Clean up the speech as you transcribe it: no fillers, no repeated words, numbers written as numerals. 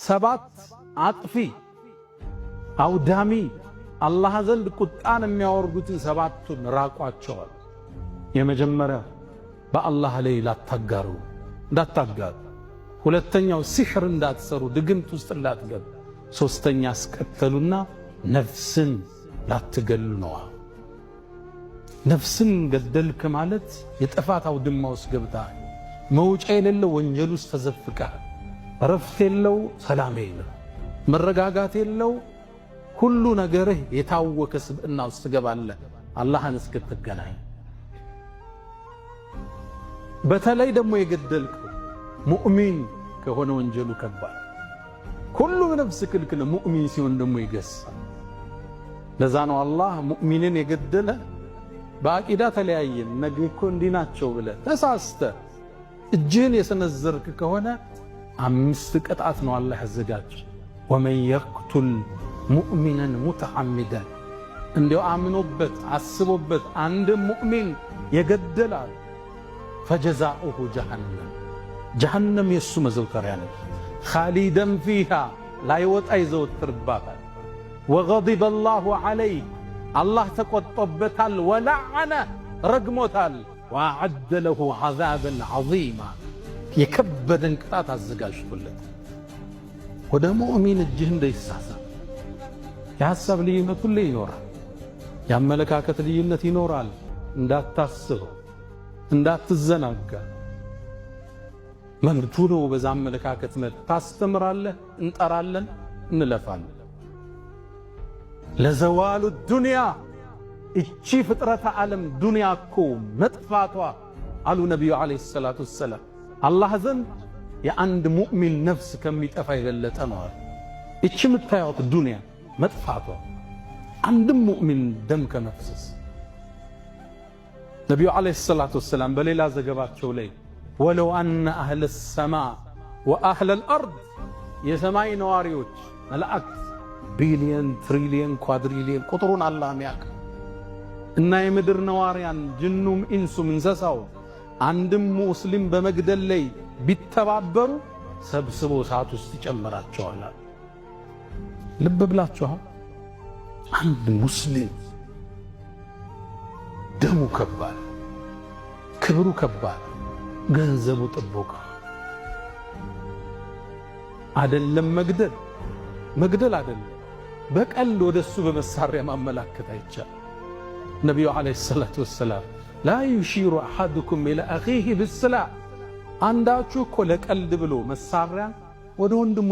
ሰባት አጥፊ አውዳሚ አላህ ዘንድ ቁጣን የሚያወርዱትን ሰባቱን ራቋቸዋል። የመጀመሪያ በአላህ ላይ ላታጋሩ እንዳታጋሩ፣ ሁለተኛው ሲሕር እንዳትሰሩ፣ ድግምት ውስጥ እንዳትገቡ፣ ሶስተኛ አስቀተሉና ነፍስን ላትገሉ ነዋ። ነፍስን ገደልክ ማለት የጥፋት አውድማ ውስጥ ገብተሃል። መውጫ የሌለው ወንጀል ውስጥ ተዘፍቀሃል። እረፍት የለው፣ ሰላም የለው፣ መረጋጋት የለው። ሁሉ ነገርህ የታወከ ስብዕና ውስጥ ትገባለህ አላህን እስክትገናኝ። በተለይ ደግሞ የገደልከው ሙእሚን ከሆነ ወንጀሉ ከባድ። ሁሉም ነፍስ ክልክል፣ ሙእሚን ሲሆን ደግሞ ይገሳል። ለዛ ነው አላህ ሙእሚንን የገደለ በአቂዳ ተለያየን ነገ እኮ እንዲህ ናቸው ብለህ ተሳስተ እጅህን የሰነዘርክ ከሆነ አምስት ቅጣት ነው አላህ ያዘጋጀ። ومن يقتل مؤمنا متعمدا እንዲያው አምኖበት አስቦበት አንድ ሙእሚን የገደላል فجزاؤه جهنم ጀሃነም የእሱ መዘውተሪያ ነች። خالدا فيها ላይወጣ ይዘወትርባታል። وغضب الله عليه አላህ ተቆጦበታል። ولعنه ረግሞታል። وأعد له عذابا عظيما የከበደን ቅጣት አዘጋጅቶለት። ወደ ሙእሚን እጅህ እንዳይሳሳብ። የሐሳብ ልዩነት ሁሌ ይኖራል። የአመለካከት ልዩነት ይኖራል። እንዳታስበው፣ እንዳትዘናጋ። መብቱ ነው። በዛ አመለካከት ታስተምራለህ፣ እንጠራለን፣ እንለፋለን። ለዘዋሉ ዱንያ እቺ ፍጥረተ ዓለም ዱንያ እኮ መጥፋቷ አሉ ነቢዩ ዓለይሂ ሰላቱ ወሰላም አላህ ዘንድ የአንድ ሙእሚን ነፍስ ከሚጠፋ የበለጠ ነው አሉ። እቺ የምታዩት ዱንያ መጥፋቷ አንድም ሙእሚን ደም ከመፍሰስ። ነቢዩ ዓለይሂ ሰላቱ ወሰላም በሌላ ዘገባቸው ላይ ولو أن أهل السماء وأهل الأرض የሰማይ ነዋሪዎች መላእክት ቢሊየን፣ ትሪሊየን፣ quadrillion ቁጥሩን አላህ ሚያውቅ እና የምድር ነዋሪያን ጅኑም ኢንሱም እንስሳው አንድም ሙስሊም በመግደል ላይ ቢተባበሩ ሰብስቦ እሳት ውስጥ ይጨምራቸዋል። ልብ ብላችኋል። አንድ ሙስሊም ደሙ ከባድ፣ ክብሩ ከባድ፣ ገንዘቡ ጥበቃ አደለም። መግደል መግደል አደለም፣ በቀል ወደሱ በመሳሪያ ማመላከት አይቻልም። ነቢዩ عليه الصلاة والسلام لا يشير أحدكم إلى أخيه بالسلاح አንዳችሁ እኮ ለቀልድ ብሎ መሳሪያ ወደ ወንድሙ